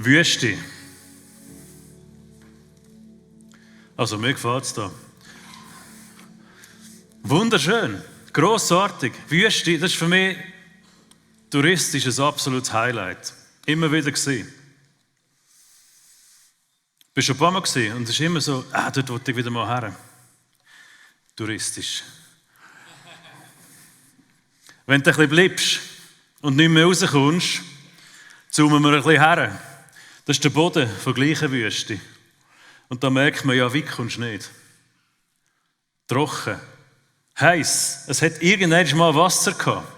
Wüste. Also mir gefällt es da. Wunderschön, grossartig. Wüste, das ist für mich touristisch ein absolutes Highlight. Immer wieder gesehen. Ich war schon ein paar Mal gesehen und es ist immer so, dort wollte ich wieder mal her. Touristisch. Wenn du ein bisschen bleibst und nicht mehr rauskommst, zoomen wir ein bisschen her. Das ist der Boden von gleichen Wüste. Und da merkt man, ja, weit kommst du nicht. Trocken. Heiß. Es hat irgendwann mal Wasser gehabt.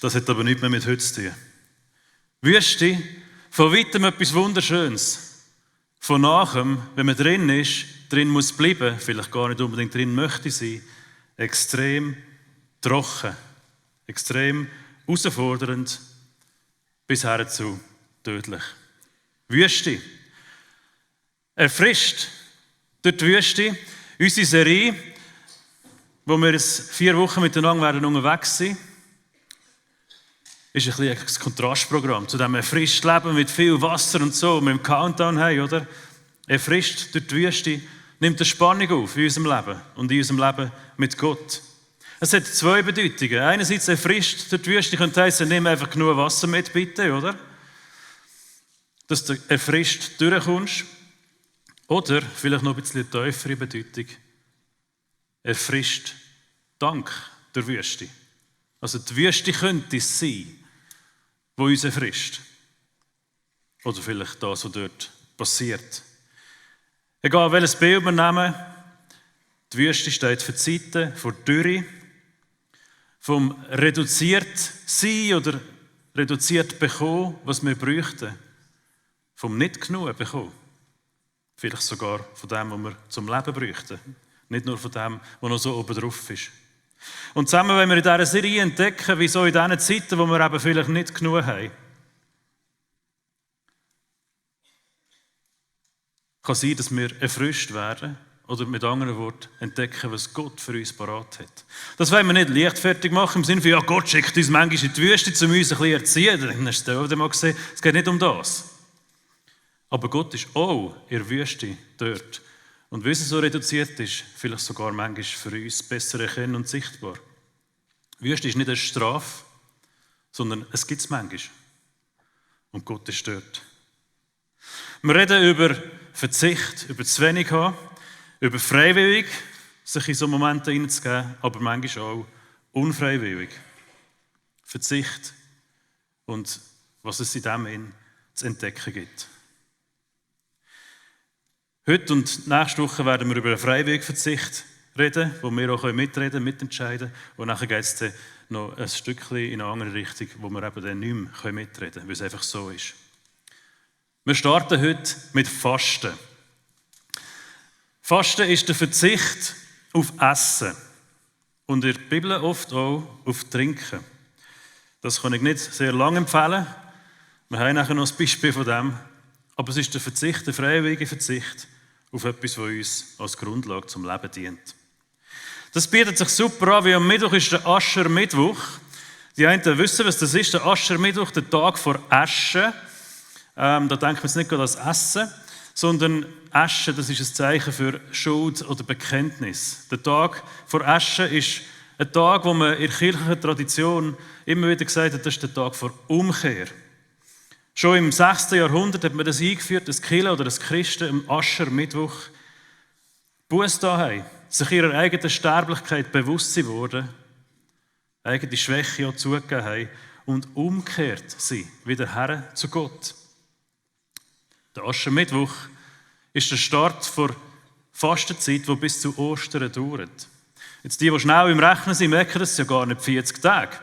Das hat aber nichts mehr mit heute zu tun. Wüste, von weitem etwas Wunderschönes. Von nachem, wenn man drin ist, drin muss bleiben, vielleicht gar nicht unbedingt drin möchte sein, extrem trocken. Extrem herausfordernd, bis her zu tödlich. Wüste. Erfrischt durch die Wüste. Unsere Serie, wo wir 4 Wochen miteinander werden unterwegs sein, ist ein Kontrastprogramm zu diesem erfrischt Leben mit viel Wasser und so, mit dem Countdown haben, oder? Erfrischt durch die Wüste nimmt eine Spannung auf in unserem Leben und in unserem Leben mit Gott. Es hat 2 Bedeutungen. Einerseits erfrischt durch die Wüste könnte heißen, nimm einfach genug Wasser mit, bitte, oder? Dass du erfrischt durchkommst. Oder vielleicht noch ein bisschen tiefere Bedeutung. Erfrischt dank der Wüste. Also die Wüste könnte es sein, wo uns erfrischt. Oder vielleicht das, was dort passiert. Egal welches Bild wir nehmen, die Wüste steht für die Zeiten, für die Dürre, vom reduziert sein oder reduziert bekommen, was wir bräuchten. Vom nicht genug bekommen. Vielleicht sogar von dem, was wir zum Leben bräuchten. Nicht nur von dem, was noch so oben drauf ist. Und zusammen wollen wir in dieser Serie entdecken, wieso in diesen Zeiten, wo wir eben vielleicht nicht genug haben, kann sein, dass wir erfrischt werden oder mit anderen Worten entdecken, was Gott für uns parat hat. Das wollen wir nicht leichtfertig machen, im Sinne von, ja, Gott schickt uns manchmal in die Wüste, um uns ein bisschen erziehen. Dann hast du es mal gesehen, es geht nicht um das. Aber Gott ist auch in der Wüste dort. Und weil es so reduziert ist, vielleicht sogar manchmal für uns besser erkennen und sichtbar. Wüste ist nicht eine Strafe, sondern es gibt es manchmal. Und Gott ist dort. Wir reden über Verzicht, über zu wenig haben, über freiwillig, sich in so Momente hineinzugeben, aber manchmal auch unfreiwillig. Verzicht und was es in dem zu entdecken gibt. Heute und nächste Woche werden wir über einen Freiwilligverzicht reden, wo wir auch mitreden, mitentscheiden. Und nachher geht es dann noch ein Stückchen in eine andere Richtung, wo wir eben dann nicht mehr mitreden können, weil es einfach so ist. Wir starten heute mit Fasten. Fasten ist der Verzicht auf Essen und in der Bibel oft auch auf Trinken. Das kann ich nicht sehr lange empfehlen. Wir haben nachher noch ein Beispiel von dem. Aber es ist der Verzicht, der freiwillige Verzicht auf etwas, was uns als Grundlage zum Leben dient. Das bietet sich super an, wie am Mittwoch ist der Aschermittwoch. Die einen wissen, was das ist. Der Aschermittwoch, der Tag vor Asche. Da denkt man jetzt nicht gerade an das Essen, sondern Asche, das ist ein Zeichen für Schuld oder Bekenntnis. Der Tag vor Asche ist ein Tag, wo man in der kirchlichen Tradition immer wieder gesagt hat, das ist der Tag vor Umkehr. Schon im 6. Jahrhundert hat man das eingeführt, dass die Kirche oder das Christen am Aschermittwoch Buße da haben, sich ihrer eigenen Sterblichkeit bewusst wurden, eigene Schwäche auch zugegeben haben und umgekehrt sind, wieder her zu Gott. Der Aschermittwoch ist der Start der Fastenzeit, die bis zu Ostern dauert. Jetzt die schnell im Rechnen sind, merken, das sind ja gar nicht 40 Tage.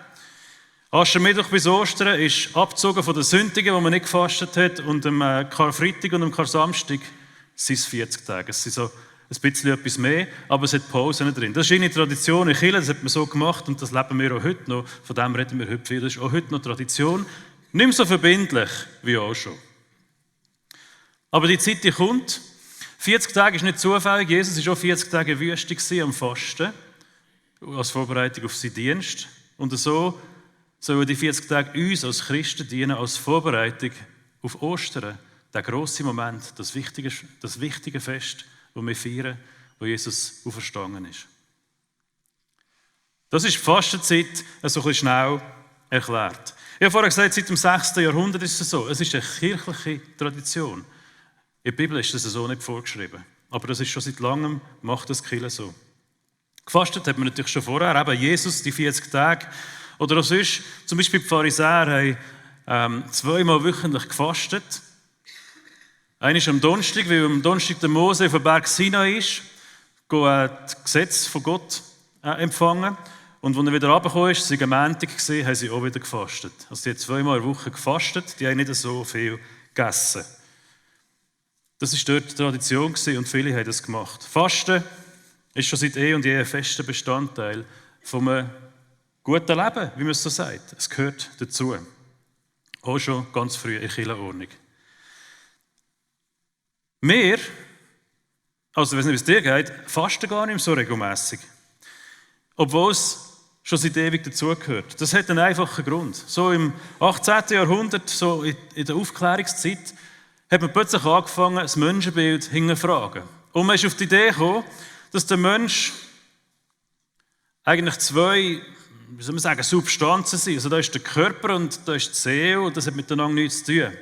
Aschermittwoch bis Ostern ist abgezogen von den Sündigen, die man nicht gefastet hat, und am Karfreitag und am Karsamstag sind es 40 Tage. Es sind so ein bisschen etwas mehr, aber es hat Pausen drin. Das ist eine Tradition in Kirche, das hat man so gemacht und das leben wir auch heute noch. Von dem reden wir heute viel. Das ist auch heute noch Tradition. Nicht mehr so verbindlich wie auch schon. Aber die Zeit, die kommt. 40 Tage ist nicht zufällig. Jesus war auch 40 Tage in der Wüste am Fasten, als Vorbereitung auf seinen Dienst. Und so sollen die 40 Tage uns als Christen dienen, als Vorbereitung auf Ostern, der grosse Moment, das wichtige Fest, das wir feiern, wo Jesus auferstanden ist. Das ist die Fastenzeit so ein bisschen schnell erklärt. Ich habe vorher gesagt, seit dem 6. Jahrhundert ist es so. Es ist eine kirchliche Tradition. In der Bibel ist das so nicht vorgeschrieben. Aber das ist schon seit langem, macht das Kirche so. Gefastet hat man natürlich schon vorher, eben Jesus, die 40 Tage. Oder auch sonst, zum Beispiel die Pharisäer haben 2-mal wöchentlich gefastet. Einmal am Donnerstag, weil am Donnerstag der Mose auf dem Berg Sinai ist, das Gesetz von Gott empfangen. Und als er wieder runtergekommen ist, sie am Montag gesehen, haben sie auch wieder gefastet. Also sie haben 2-mal in der Woche gefastet, die haben nicht so viel gegessen. Das war dort die Tradition und viele haben das gemacht. Fasten ist schon seit und je ein fester Bestandteil von einem guten Leben, wie man es so sagt. Es gehört dazu. Auch schon ganz früh in der Kirchenordnung. Wir, also ich weiß nicht, wie es dir geht, fasten gar nicht mehr so regelmässig. Obwohl es schon seit ewig dazugehört. Das hat einen einfachen Grund. So im 18. Jahrhundert, so in der Aufklärungszeit, hat man plötzlich angefangen, das Menschenbild zu hinterfragen. Und man ist auf die Idee gekommen, dass der Mensch eigentlich 2, wie soll man sagen, Substanzen sind. Also da ist der Körper und da ist die Seele und das hat miteinander nichts zu tun.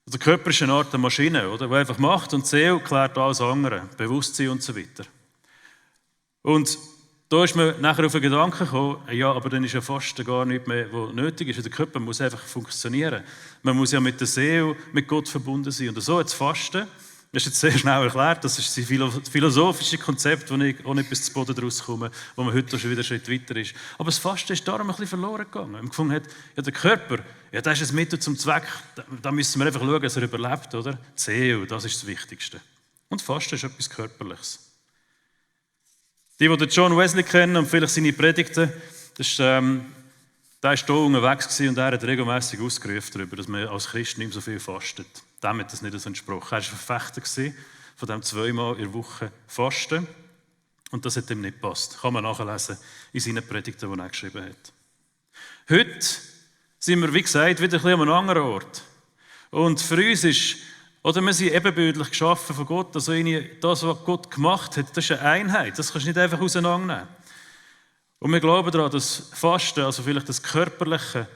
Der Körper ist eine Art Maschine, oder, die einfach macht und die Seele klärt alles andere, Bewusstsein und so weiter. Und da ist man nachher auf den Gedanken gekommen, ja, aber dann ist ja Fasten gar nicht mehr, was nötig ist. Der Körper muss einfach funktionieren. Man muss ja mit der Seele, mit Gott verbunden sein. Und so hat das Fasten, das ist jetzt sehr schnell erklärt, das ist ein philosophisches Konzept, wo ich auch nicht bis zum Boden rauskomme, wo man heute schon wieder einen Schritt weiter ist. Aber das Fasten ist darum ein bisschen verloren gegangen. Man gefunden hat, ja, der Körper, ja, das ist ein Mittel zum Zweck, da müssen wir einfach schauen, dass er überlebt, oder? Die Seele, das ist das Wichtigste. Und Fasten ist etwas Körperliches. Die John Wesley kennen und vielleicht seine Predigten, der war hier unterwegs und er hat regelmäßig ausgerufen darüber, dass man als Christ nicht mehr so viel fastet. Dem hat das nicht so entsprochen. Er war Verfechter von dem 2-mal in der Woche Fasten und das hat ihm nicht gepasst. Kann man nachlesen in seinen Predigten, die er geschrieben hat. Heute sind wir, wie gesagt, wieder ein bisschen an einem anderen Ort. Und für uns ist, oder wir sind ebenbildlich geschaffen von Gott, also das, was Gott gemacht hat, das ist eine Einheit, das kannst du nicht einfach auseinandernehmen. Und wir glauben daran, dass Fasten, also vielleicht das Körperliche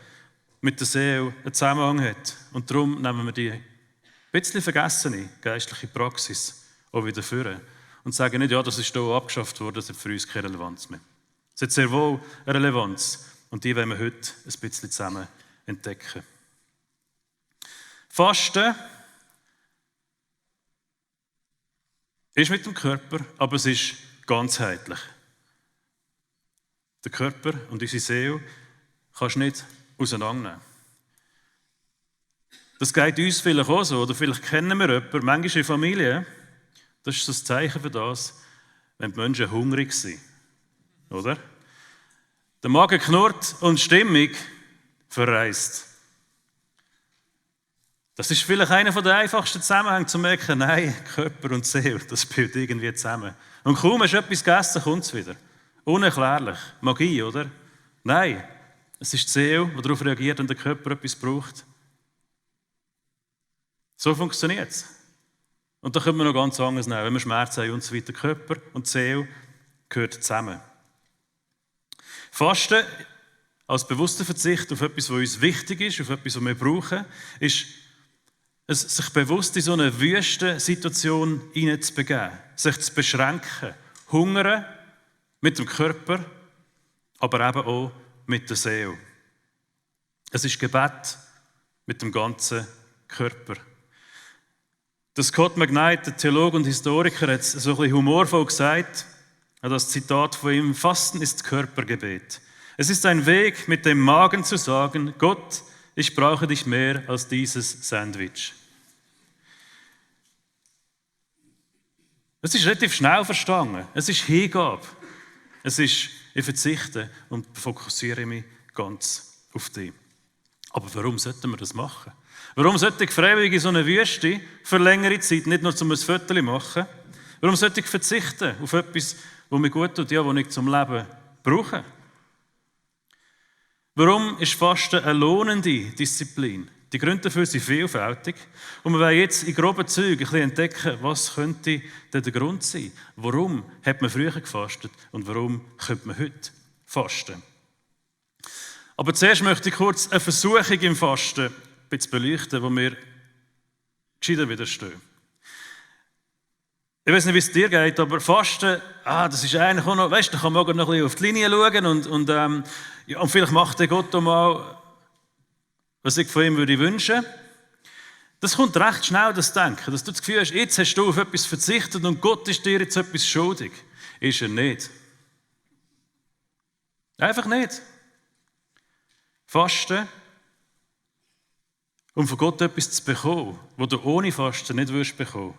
mit der Seele einen Zusammenhang hat. Und darum nehmen wir die ein bisschen vergessene geistliche Praxis auch wieder vor und sagen nicht, ja, das ist hier abgeschafft worden, das hat für uns keine Relevanz mehr. Es hat sehr wohl eine Relevanz und die wollen wir heute ein bisschen zusammen entdecken. Fasten ist mit dem Körper, aber es ist ganzheitlich. Der Körper und unsere Seele kannst du nicht auseinandernehmen. Das geht uns vielleicht auch so, oder vielleicht kennen wir jemanden, manchmal in Familie, das ist so ein Zeichen für das, wenn die Menschen hungrig sind. Oder? Der Magen knurrt und die Stimmung verreist. Das ist vielleicht einer der einfachsten Zusammenhänge, zu merken, nein, Körper und Seele, das spielt irgendwie zusammen. Und kaum hast du etwas gegessen, kommt es wieder. Unerklärlich. Magie, oder? Nein, es ist die Seele, die darauf reagiert, wenn der Körper etwas braucht. So funktioniert es. Und da können wir noch ganz anderes nehmen, wenn wir Schmerzen haben und so weiter. Körper und Seele gehört zusammen. Fasten als bewusster Verzicht auf etwas, was uns wichtig ist, auf etwas, was wir brauchen, ist es, sich bewusst in so eine Wüstensituation hineinzubegeben, sich zu beschränken, hungern mit dem Körper, aber eben auch mit der Seele. Es ist Gebet mit dem ganzen Körper. Der Scott McKnight, der Theologe und Historiker, hat es so ein bisschen humorvoll gesagt, das Zitat von ihm: Fasten ist Körpergebet. Es ist ein Weg, mit dem Magen zu sagen, Gott, ich brauche dich mehr als dieses Sandwich. Es ist relativ schnell verstanden. Es ist Hingabe. Es ist, ich verzichte und fokussiere mich ganz auf dich. Aber warum sollten wir das machen? Warum sollte ich freiwillig in so eine Wüste für längere Zeit, nicht nur zum ein Foto machen? Warum sollte ich verzichten auf etwas, was mir gut tut, ja, was ich zum Leben brauche? Warum ist Fasten eine lohnende Disziplin? Die Gründe dafür sind vielfältig. Und wir wollen jetzt in groben Zügen ein bisschen entdecken, was könnte denn der Grund sein? Warum hat man früher gefastet und warum könnte man heute fasten? Aber zuerst möchte ich kurz eine Versuchung im Fasten ein bisschen beleuchten, wo wir gescheiter widerstehen. Ich weiß nicht, wie es dir geht, aber Fasten, das ist eigentlich auch noch, weißt du, da kann man auch noch ein bisschen auf die Linie schauen und vielleicht macht der Gott auch mal, was ich von ihm würde wünschen. Das kommt recht schnell, das Denken, dass du das Gefühl hast, jetzt hast du auf etwas verzichtet und Gott ist dir jetzt etwas schuldig. Ist er nicht. Einfach nicht. Fasten, um von Gott etwas zu bekommen, was du ohne Fasten nicht wirst bekommen.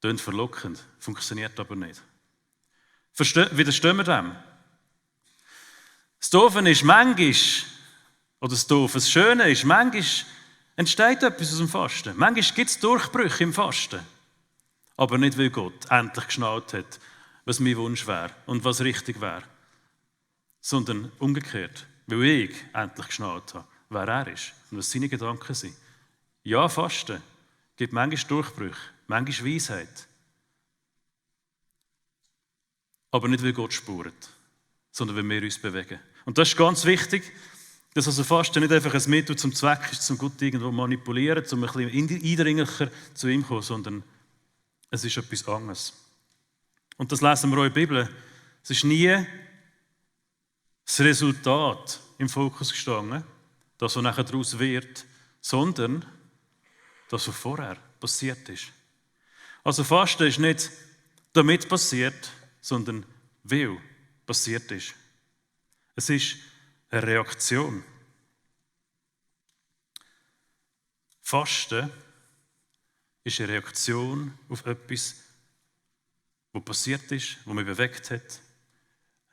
Klingt verlockend, funktioniert aber nicht. Widerstehen wir dem? Das Doofe ist manchmal, oder das Schöne ist, manchmal entsteht etwas aus dem Fasten. Manchmal gibt es Durchbrüche im Fasten. Aber nicht, weil Gott endlich geschnallt hat, was mein Wunsch wäre und was richtig wäre. Sondern umgekehrt, weil ich endlich geschnallt habe, wer er ist und was seine Gedanken sind. Ja, Fasten gibt manchmal Durchbrüche, manchmal Weisheit. Aber nicht, weil Gott spürt, sondern weil wir uns bewegen. Und das ist ganz wichtig, dass also Fasten nicht einfach ein Mittel zum Zweck ist, zum Gott irgendwo manipulieren, um ein bisschen eindringlicher zu ihm zu kommen, sondern es ist etwas anderes. Und das lesen wir auch in der Bibel. Es ist nie das Resultat im Fokus gestanden, das, was nachher daraus wird, sondern das, was vorher passiert ist. Also Fasten ist nicht damit passiert, sondern weil passiert ist. Es ist eine Reaktion. Fasten ist eine Reaktion auf etwas, was passiert ist, was mich bewegt hat.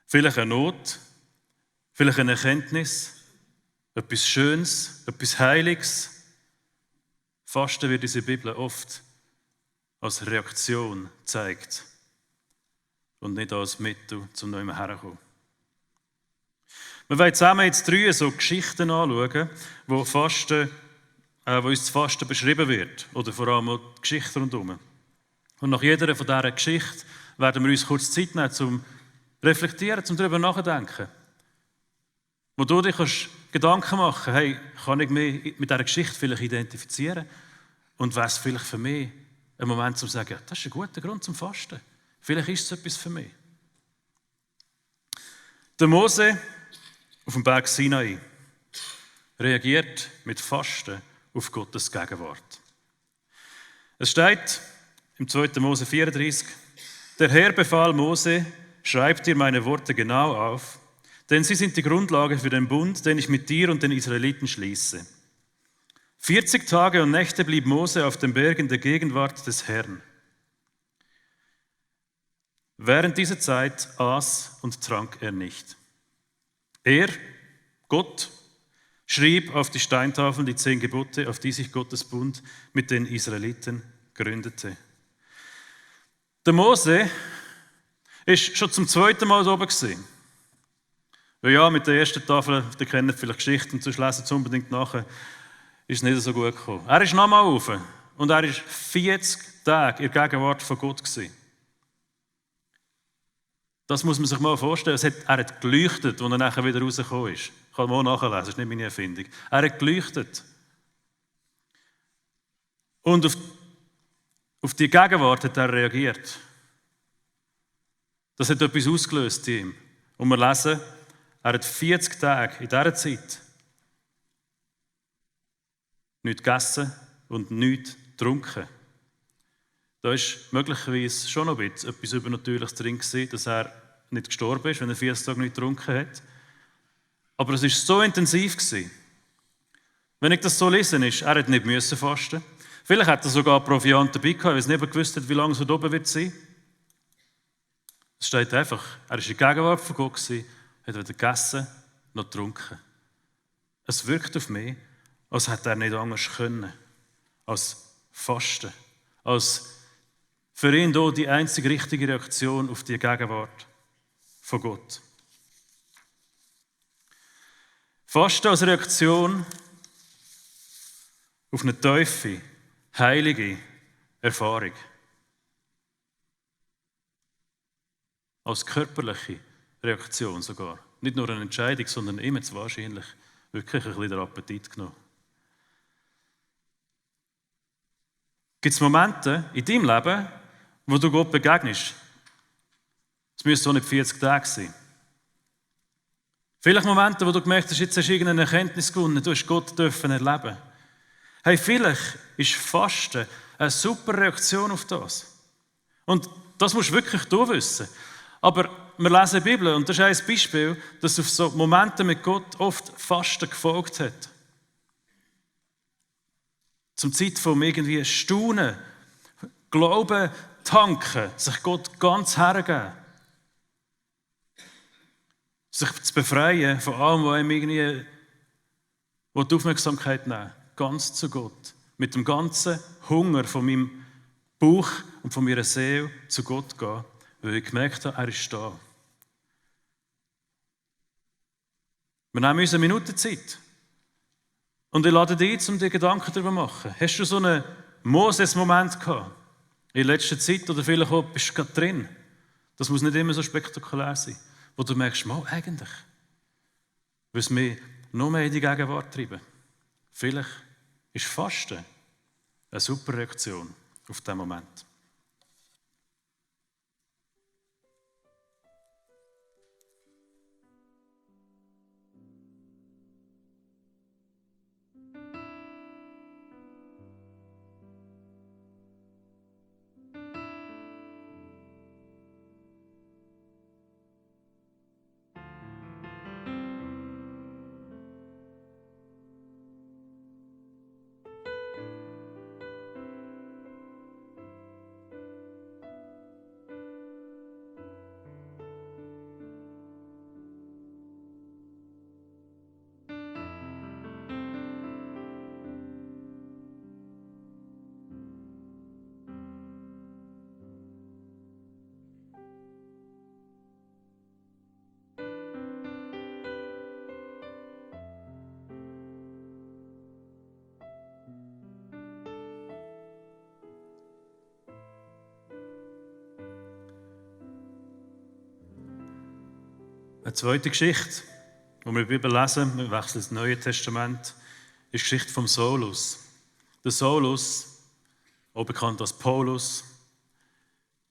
Vielleicht eine Not, vielleicht eine Erkenntnis, etwas Schönes, etwas Heiliges. Fasten wird in der Bibel oft als Reaktion gezeigt und nicht als Mittel, zum neu herzukommen. Wir wollen zusammen jetzt 3 so Geschichten anschauen, wo uns das Fasten beschrieben wird, oder vor allem auch die Geschichte rundherum. Und nach jeder von dieser Geschichte werden wir uns kurz Zeit nehmen, zum reflektieren, zum darüber nachdenken. Wo du dir Gedanken machen kannst, hey, kann ich mich mit dieser Geschichte vielleicht identifizieren? Und wäre es vielleicht für mich ein Moment, um zu sagen, das ist ein guter Grund zum Fasten. Vielleicht ist es etwas für mich. Der Mose auf dem Berg Sinai reagiert mit Fasten auf Gottes Gegenwart. Es steht im 2. Mose 34, der Herr befahl Mose, schreib dir meine Worte genau auf, denn sie sind die Grundlage für den Bund, den ich mit dir und den Israeliten schließe. 40 Tage und Nächte blieb Mose auf dem Berg in der Gegenwart des Herrn. Während dieser Zeit aß und trank er nicht. Er, Gott, schrieb auf die Steintafeln die 10 Gebote, auf die sich Gottes Bund mit den Israeliten gründete. Der Mose ist schon zum 2. Mal oben gewesen. Ja, mit der ersten Tafel, ihr kennt vielleicht Geschichten, sonst lesen es unbedingt nachher, ist es nicht so gut gekommen. Er ist nochmal rauf und er war 40 Tage in der Gegenwart von Gott gewesen. Das muss man sich mal vorstellen. Er hat geleuchtet, als er nachher wieder rausgekommen ist. Ich kann mal nachlesen, das ist nicht meine Erfindung. Er hat geleuchtet. Und auf die Gegenwart hat er reagiert. Das hat etwas ausgelöst in ihm. Und wir lesen, er hat 40 Tage in dieser Zeit nichts gegessen und nichts getrunken. Da war möglicherweise schon noch etwas Übernatürliches drin gewesen, dass er nicht gestorben ist, wenn er 40 Tage nicht getrunken hat. Aber es war so intensiv gewesen. Wenn ich das so lese, er hat nicht müssen fasten. Vielleicht hat er sogar Proviant dabei gehabt, weil er nicht gewusst hat, wie lange es da oben wird sein. Es steht einfach, er war in der Gegenwart von Gott gewesen, hat weder gegessen noch getrunken. Es wirkt auf mich, als hätte er nicht anders können, als fasten, als für ihn hier die einzige richtige Reaktion auf die Gegenwart von Gott. Fasten als Reaktion auf eine tiefe, heilige Erfahrung. Als körperliche Reaktion sogar. Nicht nur eine Entscheidung, sondern ihm jetzt wahrscheinlich wirklich ein bisschen den Appetit genommen. Gibt es Momente in deinem Leben, wo du Gott begegnest? Es müssen auch nicht 40 Tage sein. Vielleicht Momente, wo du gemerkt hast, jetzt hast du irgendeine Erkenntnis gewonnen, du hast Gott dürfen erleben. Hey, vielleicht ist Fasten eine super Reaktion auf das. Und das musst du wirklich wissen. Aber wir lesen die Bibel und das ist ein Beispiel, dass auf so Momente mit Gott oft Fasten gefolgt hat. Zum Zeitpunkt irgendwie staunen, glauben, tanken, sich Gott ganz hergeben. Sich zu befreien von allem, was ihm irgendwie die Aufmerksamkeit nehmen. Ganz zu Gott. Mit dem ganzen Hunger von meinem Bauch und von meiner Seele zu Gott gehen, weil ich gemerkt habe, er ist da. Wir nehmen uns eine Minute Zeit. Und ich lade dich ein, um dir Gedanken darüber zu machen. Hast du so einen Moses-Moment gehabt? In letzter Zeit oder vielleicht auch bist du gerade drin. Das muss nicht immer so spektakulär sein. Wo du merkst, mal, eigentlich will es mich noch mehr in die Gegenwart treiben. Vielleicht ist Fasten eine super Reaktion auf diesen Moment. Eine zweite Geschichte, die wir in der Bibel lesen, wir wechseln ins Neue Testament, ist die Geschichte vom Saulus. Der Saulus, auch bekannt als Paulus,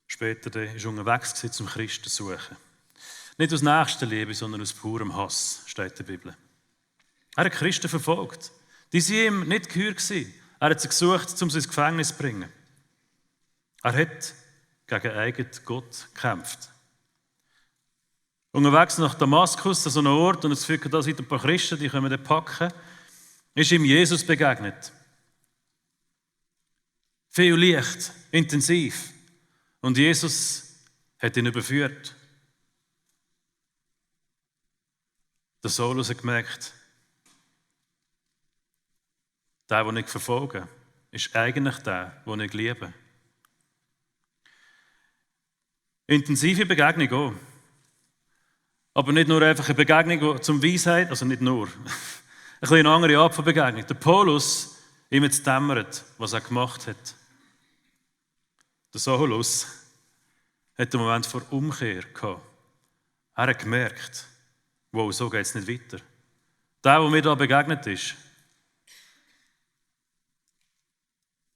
später war unterwegs, um Christen zu suchen. Nicht aus Nächstenliebe, sondern aus purem Hass, steht in der Bibel. Er hat Christen verfolgt. Die waren ihm nicht geheuer. Er hat sie gesucht, um sie ins Gefängnis zu bringen. Er hat gegen eigenen Gott gekämpft. Unterwegs nach Damaskus, an so einem Ort, und es führt da sind ein paar Christen, die können den packen, ist ihm Jesus begegnet. Viel Licht, intensiv. Und Jesus hat ihn überführt. Der Saulus hat gemerkt, der, den ich verfolge, ist eigentlich der, den ich liebe. Intensive Begegnung auch. Aber nicht nur einfach eine Begegnung zum Weisheit, also nicht nur. Eine andere Art von Begegnung. Der Paulus, ihm jetzt dämmert, was er gemacht hat. Der Saulus hat einen Moment vor Umkehr gehabt. Er hat gemerkt, wow, so geht es nicht weiter. Der mir da begegnet ist,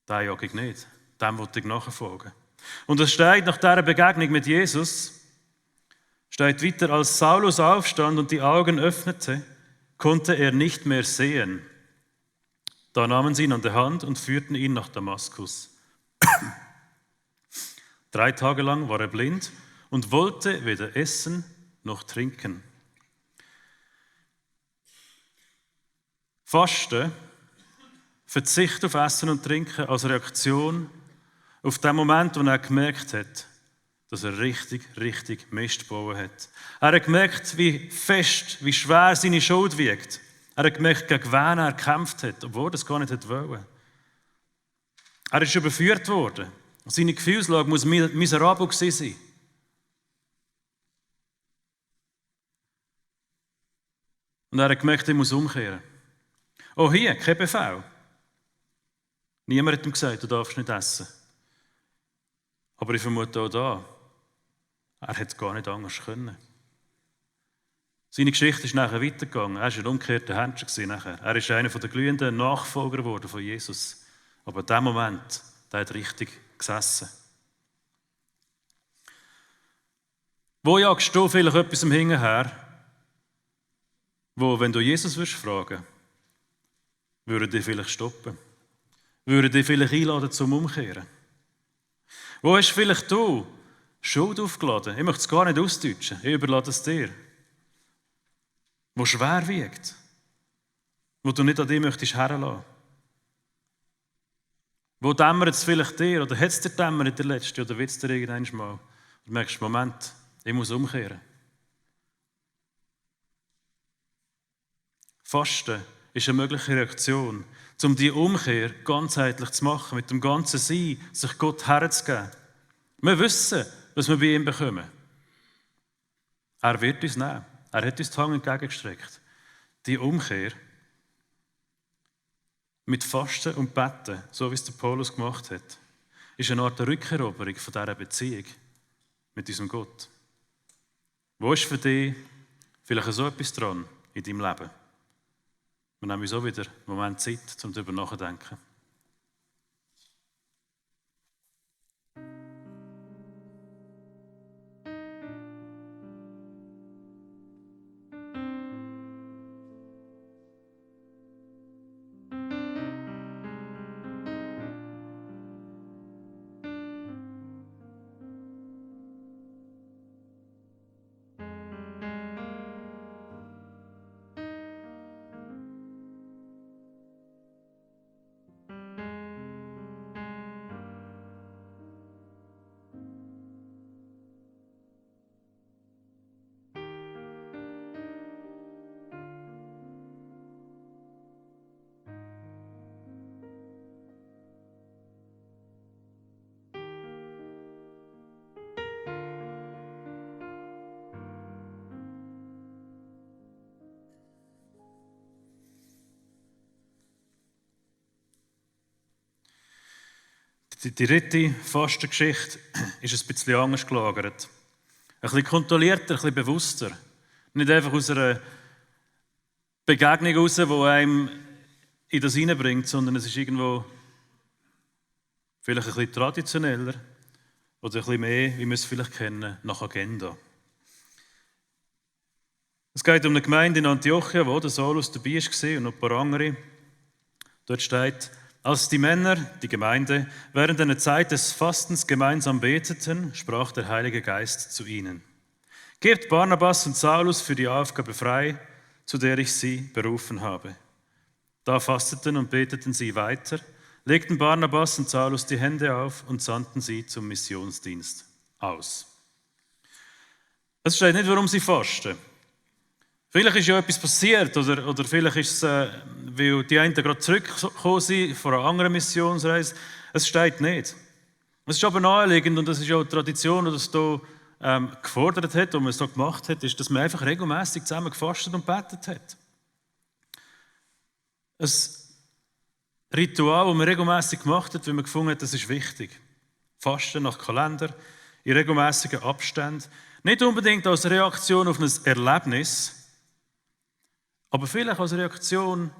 den jage ich nicht. Dem wollte ich nachfolgen. Und es steht nach dieser Begegnung mit Jesus, steht weiter, als Saulus aufstand und die Augen öffnete, konnte er nicht mehr sehen. Da nahmen sie ihn an der Hand und führten ihn nach Damaskus. 3 Tage lang war er blind und wollte weder essen noch trinken. Fasten, Verzicht auf Essen und Trinken als Reaktion auf den Moment, wo er gemerkt hat, dass er richtig Mist gebaut hat. Er hat gemerkt, wie fest, wie schwer seine Schuld wiegt. Er hat gemerkt, gegen wen er gekämpft hat, obwohl er das gar nicht wollte. Er ist überführt worden. Seine Gefühlslage muss miserabel gewesen sein. Und er hat gemerkt, er muss umkehren. Auch hier, kein Befehl. Niemand hat ihm gesagt, du darfst nicht essen. Aber ich vermute auch da, er hätte es gar nicht anders können. Seine Geschichte ist nachher weitergegangen. Er war ein umgekehrter Händler nachher. Er ist einer der glühenden Nachfolger geworden von Jesus. Aber in dem Moment, der hat richtig gesessen. Wo jagst du vielleicht etwas im Hinterher, wo, wenn du Jesus fragen würdest, würde dich vielleicht stoppen? Würde dich vielleicht einladen zum Umkehren? Wo hast vielleicht du Schuld aufgeladen? Ich möchte es gar nicht ausdeutschen. Ich überlade es dir. Wo schwer wiegt. Wo du nicht an dich möchtest herlassen. Wo dämmert es vielleicht dir? Oder hat es dir dämmert in der letzten? Oder wird es dir irgendwann mal? Du merkst, Moment, ich muss umkehren. Fasten ist eine mögliche Reaktion, um die Umkehr ganzheitlich zu machen, mit dem ganzen Sein, sich Gott herzugeben. Wir wissen, was wir bei ihm bekommen. Er wird uns nehmen. Er hat uns die Hand entgegengestreckt. Die Umkehr mit Fasten und Betten, so wie es der Paulus gemacht hat, ist eine Art Rückeroberung von dieser Beziehung mit unserem Gott. Wo ist für dich vielleicht so etwas dran in deinem Leben? Wir nehmen uns auch wieder einen Moment Zeit, um darüber nachzudenken. Die dritte Fastengeschichte ist ein bisschen anders gelagert. Ein bisschen kontrollierter, ein bisschen bewusster. Nicht einfach aus einer Begegnung heraus, die einem in das hineinbringt, sondern es ist irgendwo vielleicht ein bisschen traditioneller oder ein bisschen mehr, wie wir es vielleicht kennen, nach Agenda. Es geht um eine Gemeinde in Antiochia, wo der Saulus dabei war und noch ein paar andere. Dort steht: Als die Männer, die Gemeinde, während einer Zeit des Fastens gemeinsam beteten, sprach der Heilige Geist zu ihnen: Gebt Barnabas und Saulus für die Aufgabe frei, zu der ich sie berufen habe. Da fasteten und beteten sie weiter, legten Barnabas und Saulus die Hände auf und sandten sie zum Missionsdienst aus. Es steht nicht, warum sie fasten. Vielleicht ist ja etwas passiert oder vielleicht ist es, weil die einen gerade zurückgekommen sind von einer anderen Missionsreise. Es steht nicht. Es ist aber naheliegend und das ist auch die Tradition, die das hier gefordert hat und man es hier gemacht hat, ist, dass man einfach regelmäßig zusammen gefastet und betet hat. Ein Ritual, das man regelmäßig gemacht hat, weil man gefunden hat, das ist wichtig. Fasten nach Kalender, in regelmäßigen Abständen. Nicht unbedingt als Reaktion auf ein Erlebnis, aber vielleicht als Reaktion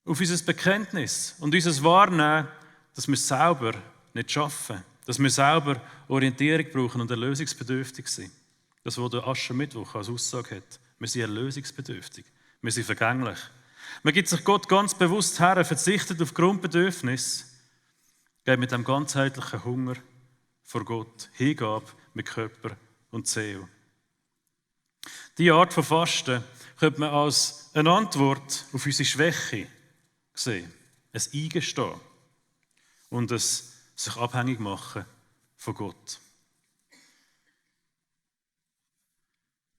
auf unser Bekenntnis und unser Wahrnehmen, dass wir selber nicht schaffen, dass wir selber Orientierung brauchen und erlösungsbedürftig sind. Das, was der Aschermittwoch als Aussage hat. Wir sind erlösungsbedürftig, wir sind vergänglich. Man gibt sich Gott ganz bewusst her, verzichtet auf Grundbedürfnisse, geht mit dem ganzheitlichen Hunger vor Gott, Hingabe mit Körper und Seele. Diese Art von Fasten könnte man als eine Antwort auf unsere Schwäche sehen. Ein Eingestehen und ein sich abhängig machen von Gott.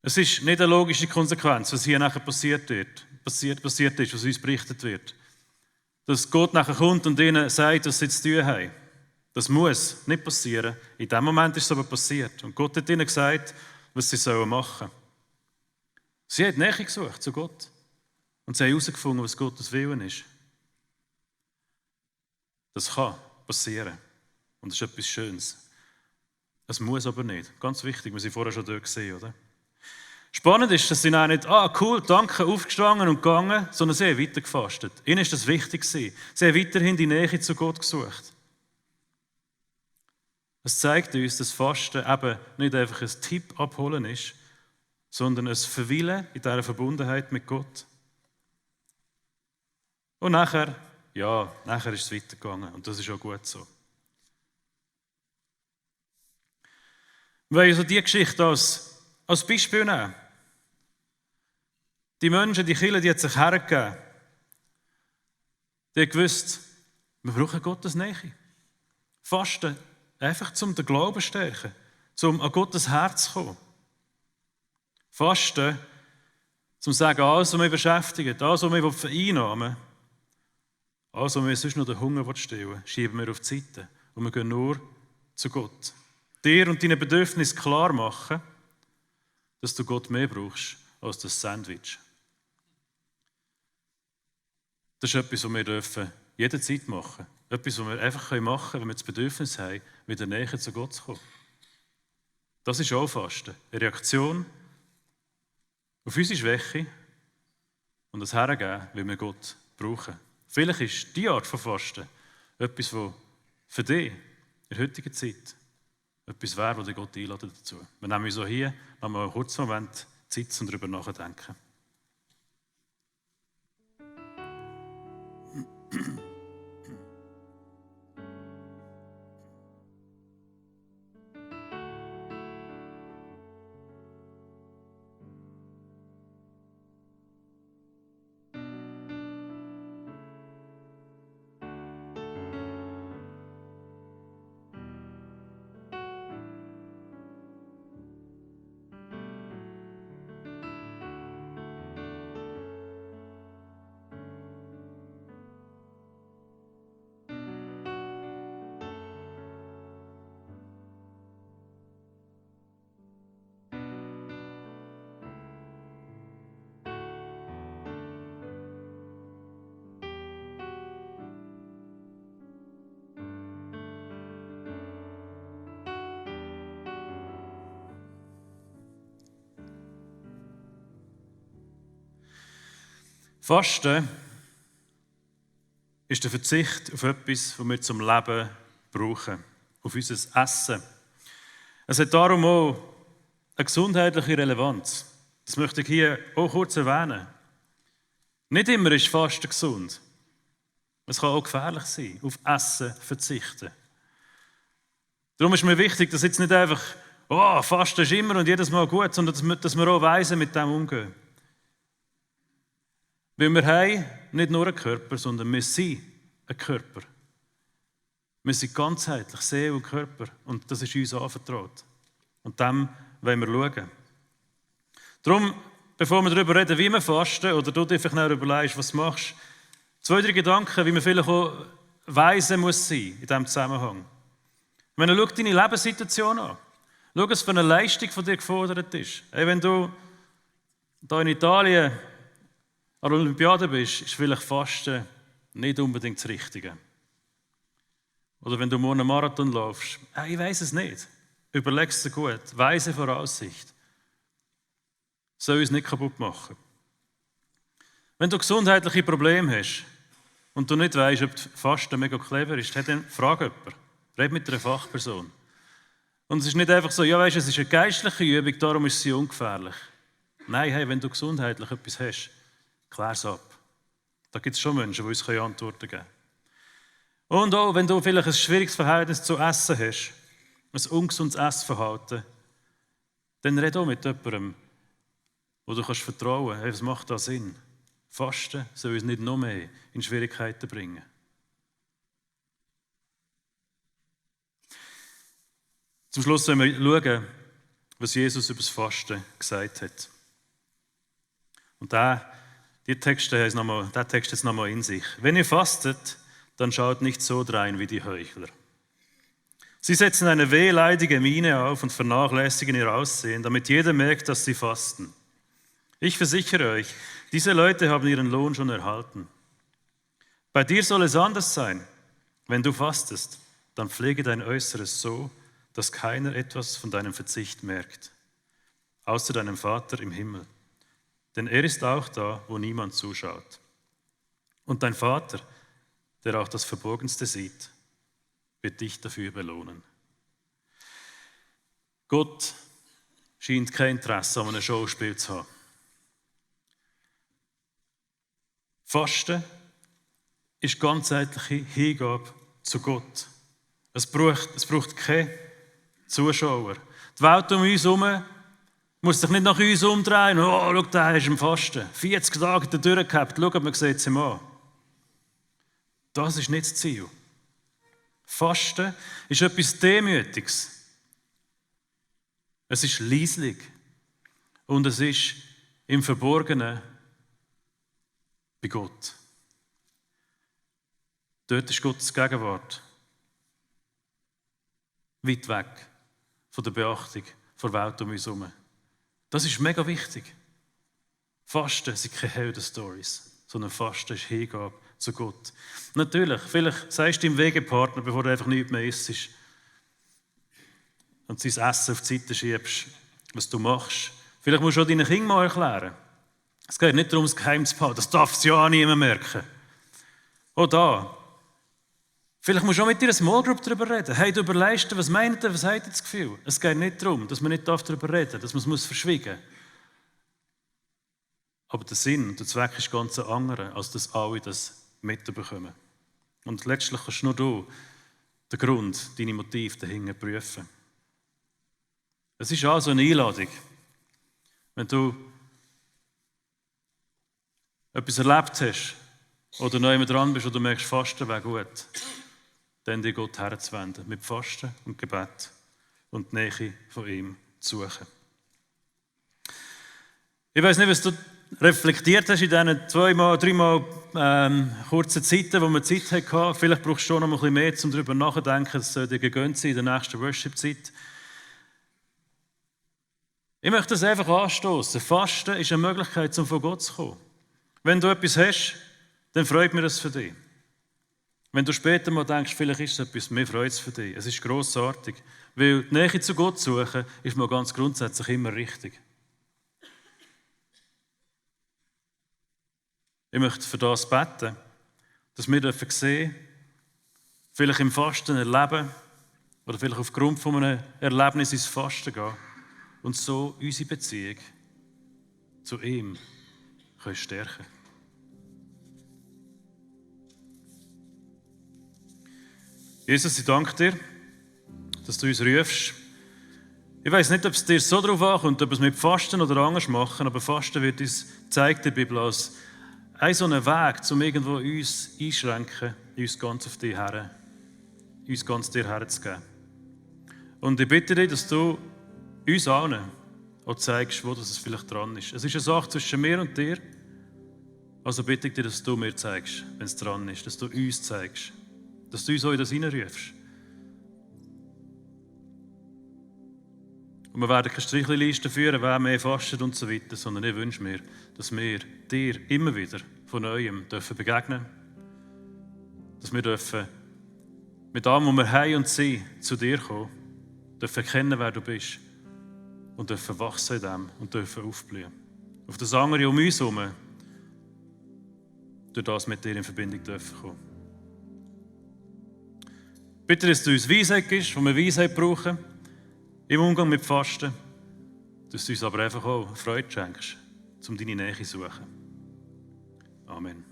Es ist nicht eine logische Konsequenz, was hier nachher passiert ist, was uns berichtet wird. Dass Gott nachher kommt und ihnen sagt, was sie zu tun haben. Das muss nicht passieren. In dem Moment ist es aber passiert. Und Gott hat ihnen gesagt, was sie machen sollen. Sie haben Nähe gesucht zu Gott. Und sie haben herausgefunden, was Gottes Willen ist. Das kann passieren. Und das ist etwas Schönes. Es muss aber nicht. Ganz wichtig, wir sind vorher schon dort gesehen, oder? Spannend ist, dass sie auch nicht, cool, danke, aufgestanden und gegangen, sondern sie haben weiter gefastet. Ihnen ist das wichtig gewesen. Sie haben weiterhin die Nähe zu Gott gesucht. Es zeigt uns, dass Fasten eben nicht einfach ein Tipp abholen ist, sondern ein Verweilen in dieser Verbundenheit mit Gott. Und nachher ist es weitergegangen. Und das ist auch gut so. Wir wollen also diese Geschichte als Beispiel nehmen. Die Menschen, die Kirche, die hat sich hergegeben. Die haben gewusst, wir brauchen Gottes Nähe. Fasten, einfach zum den Glauben stärken, zum an Gottes Herz zu kommen. Fasten, zum zu sagen, alles, was mich beschäftigt, alles, was mich vereinnahmen will, alles, was mir sonst noch den Hunger stillen, schieben wir auf die Seite. Und wir gehen nur zu Gott. Dir und deinen Bedürfnissen klar machen, dass du Gott mehr brauchst als das Sandwich. Das ist etwas, was wir dürfen jederzeit machen. Etwas, was wir einfach machen können, wenn wir das Bedürfnis haben, wieder näher zu Gott zu kommen. Das ist auch Fasten. Eine Reaktion auf unsere Schwäche und das Hergeben, weil wir Gott brauchen. Vielleicht ist diese Art von Fasten etwas, was für dich in der heutigen Zeit etwas wäre, was dich Gott einladet dazu. Wir nehmen uns so hier noch mal einen kurzen Moment Zeit, um darüber nachzudenken. Fasten ist der Verzicht auf etwas, was wir zum Leben brauchen, auf unser Essen. Es hat darum auch eine gesundheitliche Relevanz. Das möchte ich hier auch kurz erwähnen. Nicht immer ist Fasten gesund. Es kann auch gefährlich sein, auf Essen verzichten. Darum ist mir wichtig, dass jetzt nicht einfach, Fasten ist immer und jedes Mal gut, sondern dass wir auch weise mit dem umgehen. Weil wir haben nicht nur einen Körper, sondern wir sind ein Körper. Wir sind ganzheitlich, Seele und Körper. Und das ist uns anvertraut. Und dem wollen wir schauen. Darum, bevor wir darüber reden, wie wir fasten, oder du dir vielleicht noch überlegst, was du machst, 2, 3 Gedanken, wie man vielleicht auch weise muss sein in diesem Zusammenhang. Wenn du deine Lebenssituation an. Schau, was für eine Leistung von dir gefordert ist. Wenn du hier in Italien an der Olympiade bist, ist vielleicht Fasten nicht unbedingt das Richtige. Oder wenn du morgen einen Marathon laufst, ich weiß es nicht. Überleg es dir gut. Weise Voraussicht. Soll uns nicht kaputt machen. Wenn du gesundheitliche Probleme hast und du nicht weißt, ob Fasten mega clever ist, dann frag jemanden. Red mit einer Fachperson. Und es ist nicht einfach so, es ist eine geistliche Übung, darum ist sie ungefährlich. Nein, wenn du gesundheitlich etwas hast, klär es ab. Da gibt es schon Menschen, die uns Antworten geben können. Und auch, wenn du vielleicht ein schwieriges Verhältnis zu Essen hast, ein ungesundes Essverhalten, dann red auch mit jemandem, wo du kannst vertrauen kannst. Was macht da Sinn? Fasten soll uns nicht noch mehr in Schwierigkeiten bringen. Zum Schluss wollen wir schauen, was Jesus über das Fasten gesagt hat. Und der Text jetzt nochmal in sich. Wenn ihr fastet, dann schaut nicht so drein wie die Heuchler. Sie setzen eine wehleidige Miene auf und vernachlässigen ihr Aussehen, damit jeder merkt, dass sie fasten. Ich versichere euch, diese Leute haben ihren Lohn schon erhalten. Bei dir soll es anders sein. Wenn du fastest, dann pflege dein Äußeres so, dass keiner etwas von deinem Verzicht merkt, außer deinem Vater im Himmel. Denn er ist auch da, wo niemand zuschaut. Und dein Vater, der auch das Verborgenste sieht, wird dich dafür belohnen. Gott scheint kein Interesse an einem Schauspiel zu haben. Fasten ist ganzheitliche Hingabe zu Gott. Es braucht keine Zuschauer. Die Welt um uns herum muss sich nicht nach uns umdrehen. Oh, schau, der ist im Fasten. 40 Tage hat er durchgehabt. Schau, man sieht es ihm an. Das ist nicht das Ziel. Fasten ist etwas Demütiges. Es ist leislich. Und es ist im Verborgenen bei Gott. Dort ist Gottes Gegenwart. Weit weg von der Beachtung der Welt um uns herum. Das ist mega wichtig. Fasten sind keine Helden-Stories, sondern Fasten ist Hingabe zu Gott. Natürlich, vielleicht sagst du deinem Wegepartner, bevor du einfach nichts mehr isst und sein Essen auf die Seite schiebst, was du machst. Vielleicht musst du auch deinen Kindern mal erklären. Es geht nicht darum, es geheim zu behalten. Das darf es ja auch niemand merken. Auch da. Vielleicht musst du auch mit deiner Small Group darüber reden. Hey, du überlegst dir, was meint ihr, was habt ihr das Gefühl? Es geht nicht darum, dass man nicht darüber reden darf, dass man es verschwiegen muss. Aber der Sinn und der Zweck ist ganz ein anderer, als dass alle das mitbekommen. Und letztlich kannst nur du den Grund, deine Motive dahinter prüfen. Es ist also eine Einladung. Wenn du etwas erlebt hast oder noch jemand dran bist und du merkst, Fasten wäre gut, dann dir Gott herzuwenden, mit Fasten und Gebet und die Nähe von ihm zu suchen. Ich weiss nicht, was du reflektiert hast in diesen 3-mal kurzen Zeiten, wo wir Zeit hatten. Vielleicht brauchst du noch ein bisschen mehr, um darüber nachzudenken. Es soll dir gegönnt sein in der nächsten Worship-Zeit. Ich möchte das einfach anstoßen. Fasten ist eine Möglichkeit, um von Gott zu kommen. Wenn du etwas hast, dann freut mich das für dich. Wenn du später mal denkst, vielleicht ist es etwas, mir freut es für dich. Es ist grossartig. Weil die Nähe zu Gott suchen, ist mal ganz grundsätzlich immer richtig. Ich möchte für das beten, dass wir sehen dürfen, vielleicht im Fasten erleben oder vielleicht aufgrund von einem Erlebnis ins Fasten gehen und so unsere Beziehung zu ihm stärken können. Jesus, ich danke dir, dass du uns rufst. Ich weiss nicht, ob es dir so darauf ankommt, ob es mit Fasten oder anders machen, aber Fasten wird uns, zeigt die Bibel, als ein so einen Weg, um irgendwo uns einschränken, uns ganz auf dich her, uns ganz dir herzugeben. Und ich bitte dich, dass du uns allen auch zeigst, wo das vielleicht dran ist. Es ist eine Sache zwischen mir und dir, also bitte ich dich, dass du mir zeigst, wenn es dran ist, dass du uns zeigst. Dass du uns auch in das hineinrufst. Und wir werden keine Strichliste führen, wer mehr fastet und so weiter, sondern ich wünsche mir, dass wir dir immer wieder von Neuem begegnen dürfen. Dass wir dürfen mit allem, was wir haben und sind, zu dir kommen, dürfen erkennen, wer du bist und dürfen wachsen in dem und dürfen aufblühen. Auf das andere um uns herum, durch das mit dir in Verbindung dürfen kommen. Bitte, dass du uns Weisheit gibst, wo wir Weisheit brauchen, im Umgang mit Fasten, dass du uns aber einfach auch Freude schenkst, um deine Nähe zu suchen. Amen.